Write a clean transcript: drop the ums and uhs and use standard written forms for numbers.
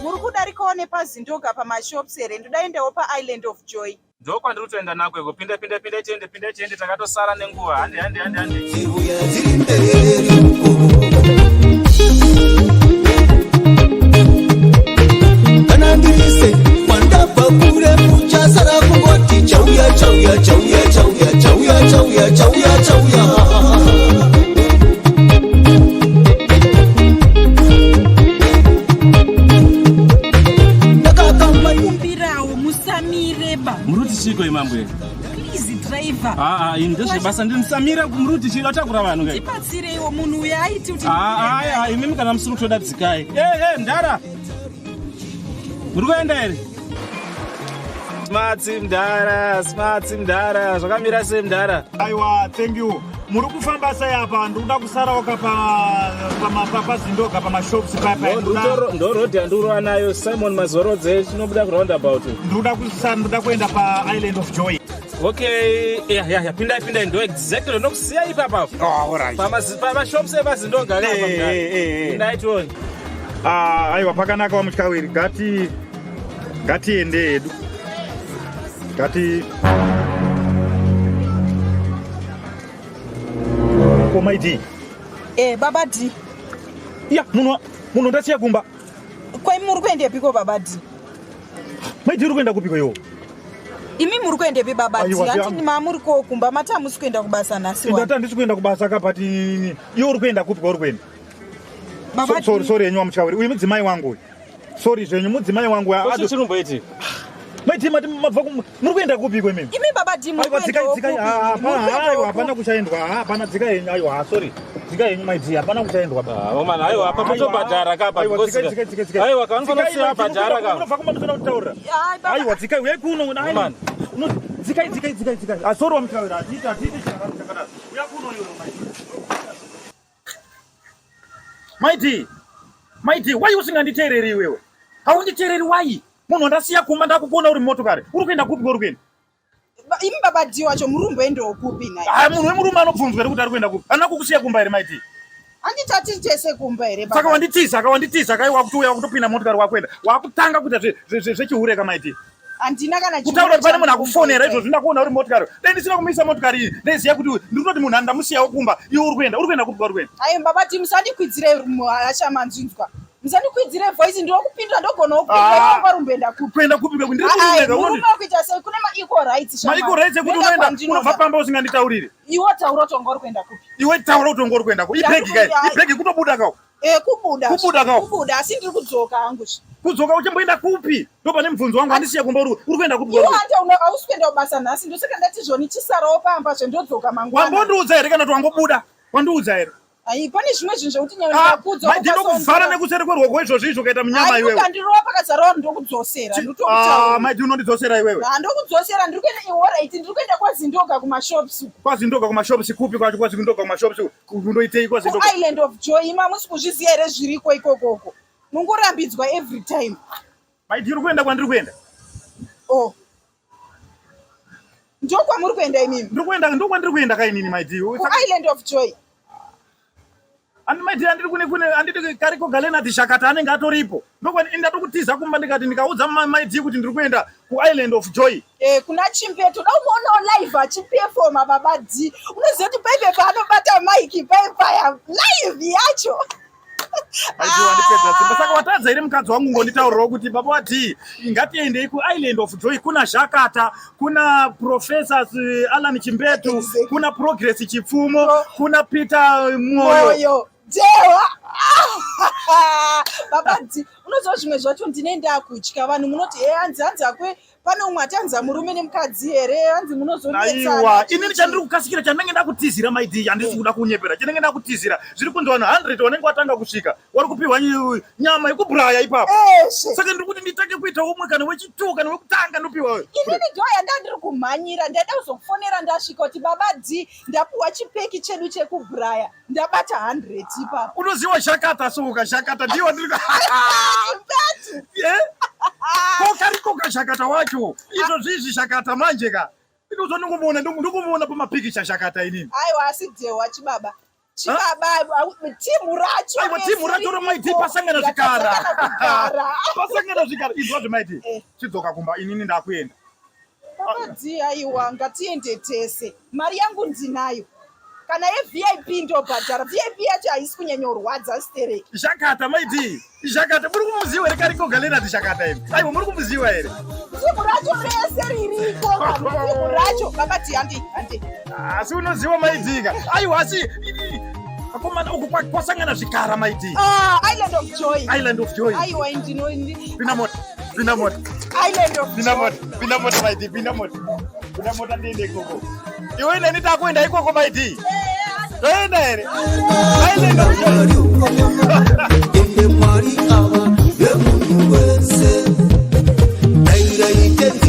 Muri kudarikawo nepaZindoga pamashops here? Ndodaendawo paIsland of Joy. Ndokwandiri kutoenda nako iko. Pinda pinda pinda tiende pinda tiende takatosara nenguva. Hande hande hande hande. Dziuya dziri mberi uko. Kana ndirise kwandabva kure kuchasara kungoti chauya chauya chauya chauya chauya chauya chauya chauya. Ndakakamba Kumbirawo musamire ba. Muri kuti chiiko imambo here? Please driver. Ah ah ini ndezvebasa ndinisamira muri kuti chii atakura vanhu kai. Tibatsireiwo munhu uyu aiti kuti Ah ah ah imimi kana musiri kutoda dzikai. Eh eh mdara. Muri kuenda here? Smarts mdara, smarts mdara, zvakamira sei mdara? Aiwa, thank you. Muri kufamba sei apa? Ndikuda kusarawo ka pazindoga pamashops papa. Ndo road yandiri nayo Simon Mazorodze chinobuda ku roundabout. Ndikuda kusara, ndikuda kuenda pa Island of Joy. Okay, yeah, yeah, yeah. Pindai, pindai, ndo exactly ndokusiya ipapa. Oh, all right. Pamashops epazindoga Eh, eh, eh, eh. Pindai tione. Ah, aiwa pakanaka wamutyawiri. Ngati ngatiende hedu. Ngati Ko mai D. Eh baba D. Ya, munhu munhu ndasiya kumba. Kwai muri kuendepiko baba D? Mai D uri kuenda kupiko iwo? Imi muri kuendepi baba D? Aiwa, Handiti mamuri ko kumba mati hamusi kuenda kubasa nhasi wani. Ndati handisi kuenda kubasa ka but iwe uri kuenda kupi kwauri kuenda? Baba D. Sorry, sorry henyu wamutyawiri. Uyu mudzimai wangu uyu. Sorry zvenyu mudzimai wangu. Ko chii chinomboitika? Mai D mati mabva muri kuenda kupi kwemimi? Imi baba D muri Aiwa dzikai kuendawo dzikai kupi? ah, Muri hapana kuendawo aiwa hapana kupi? kuchaendwa ah, hapana dzikai henyu aiwa ah, sorry. Dzikai henyu mai D hapana kuchaendwa ba. Ah, omana, aiwa apa patobhadhara ka apa Aiwa because dzikai dzikai dzikai dzikai. Aiwa ka unofanira Dzikai, kusiya bhadhara ka. Unobva kumba ndisina kutaura. Ai, baba. Aiwa dzikai uyai kuno aiwa. Omana. Dzikai dzikai dzikai dzikai. Ah sorry wamutyawiri hatiiti hatiiti chakadaro. Uya kuno iwe mai D. Mai D. Mai D, why usinganditeereri iwewe? Haunditeereri why? Munhu wandasiya kumba ndakukuona uri mumotokari. Uri kuenda kupi kwauri kuenda? Imi baba D wacho muri kumboendawo kupi nhai? Ah, munhu wemurume anobvunzwa here kuti ari kuenda kupi? Handina kukusiya kumba here Mai D? Handiti tati tese kumba here baba? Saka wanditiza ka wanditiza ka iwe wakuti wakutopinda motokari wakuenda. Wakutanga kuita zvechihure ka Mai D. Handina kana Kutaura kuti pane munhu akufonera izvozvi ndakuona uri motokari. Dai ndisina kumisa motokari iyi ndaiziva kuti ndiri kutoti munhu ndamusiyawo kumba iwe uri kuenda uri kuenda kupi kwauri kuenda? Ayo baba D musandikwidzire hasha manzvinzwa. Musandikwidzire voice ndinokupindura ndogonawo kupindura Ah. iwe rumboenda kupi? Kuenda kupi kweku ndiri Ai, kurume ka murume unondi wakuita sei kune ma equal rights shama. Ma equal rights ekuti Ndoenda unoenda kwandinoda. unobva pamba usinganditaurire. Iwe taura kuti wanga uri kuenda kupi? Iwe taura kuti wanga uri kuenda kupi. Ibhegi kai. Ibhegi kutobuda ka. Eh, kubuda. Kubuda ka. Kubuda asi ndiri kudzoka hangu. Kudzoka uchimboenda kupi? Ndo pane mubvunzo wangu handisiya kumba uri uri kuenda kupi? Iwe handi hausi kuenda kubasa nhasi ndosaka ndati zvoni chisarawo pamba zvendodzoka mangwana. Wambondiudza here kana kuti wangobuda? Wandiudza here? Ayi pane zvimwe zvinhu zvekuti nyangwe Ah, ndikakuudza mai ndinokuvhara nekuseri kweruoko izvozvi izvo ukaita munyama Ayi iwewe. ukandirova pakazara ndokudzosera Ah, ndotokutaura. mai unondidzosera iwewe. Ah, ndokudzosera ndiri kuenda ihoraiti ndiri kuenda kwaZindoga kumashops uku. KwaZindoga kumashops kupi kwacho kwaZindoga kumashops kundoitei kwaZindoga? KuIsland of Joy ima musi kuzviziva here zviriko ikokoko. Mungorambidzwa every time. Mai ndiri kuenda kwandiri kuenda. Oh. Ndokwamuri kuenda imimi? Ndiri kuenda ndokwandiri kuenda ka inini mai D. Ku Island of Joy. Andi mai D andiri kune kune anditi kariko Galena Shakata anenge atoripo. Ndokwani ndatokutiza kumba ndikati ndikaudza mai D kuti ndiri kuenda ku Island of Joy. Eh, kuna Chimpeto da umuonawo live achiperforma baba D. Unoziva kuti paive paanobata mic paipaya live yacho. Mai D wandipedza simba. Saka watadza here mukadzi wangu ngonditaurirawo kuti baba wa D ngatiendei ku Island of Joy kuna Shakata, kuna Professor Alan Chimbetu, Exactly. kuna Progress Chipfumo, kuna Peter Moyo. Moyo. Dewa. Baba D, unoziva zvimwe zvacho ndine ndakutya vanhu munoti eh hanzi hanzi akwe pane umwe ati hanzi murume nemukadzi here hanzi munozonetsana. Aiwa, inini chandiri kukasikira chandinenge ndakutizira Mai D, handisi kuda kunyepera. Chandinenge ndakutizira zviri kunzi vanhu 100 vanenge watanga kusvika wari kupiwa nyama yekubraya ipapo. Eshe. Saka ndiri kuti nditange kuita umwe kana wechitu kana wekutanga ndopiwa. Inini ndo yanda ndiri kumhanyira ndaida kuzokufonera ndasvika kuti baba D ndapuwa chipeki chedu chekubraya ndabata 100 ipapo. Unoziwa Shakata suka Shakata ndiwo ndiri Chimpetu. Eh? Ko kariko ka Shakata wacho. Izvo zvizvi Shakata manje ka. Ndozondingomuona ndingomuona pamapikicha Zhakata inini. Aiwa, asi Dhewa chibaba. Chibaba, timu racho. Aiwa, timu racho raMai T pasangana zvikara. Zvikara. Pasangana zvikara. Izwa zveMai T. Eh. Chidzoka kumba, inini ndakuenda. Baba D, aiwa, ngatiende tese. Mari yangu ndinayo. Kana yeVIP ndobhadhara. VIP yacho haisi kunyanyorwadza stereki. Zhakata, Mai T. Zhakata muri kumuziwa here? Kariko Galerati Zhakata imi. Aiwa, muri kumuziwa here? Timu racho rese ririko. Timu racho. Baba D, handi, handi. Asi unoziwa Mai T ka. Aiwa, asi akomana, uku kwasangana zvikara, Mai T. Ah, Island of Joy. Island of Joy. Aiwa, ndino Pinda mota. Pinda mota. Island of Pinda Joy. mota. Pinda mota, Mai T. Pinda mota. Pinda mota ndiende ikoko. Iwe neni takuenda ikoko, Mai T. Toenda here? Island of Joy. Ende Mwari ava vemunhu wese. Dairai.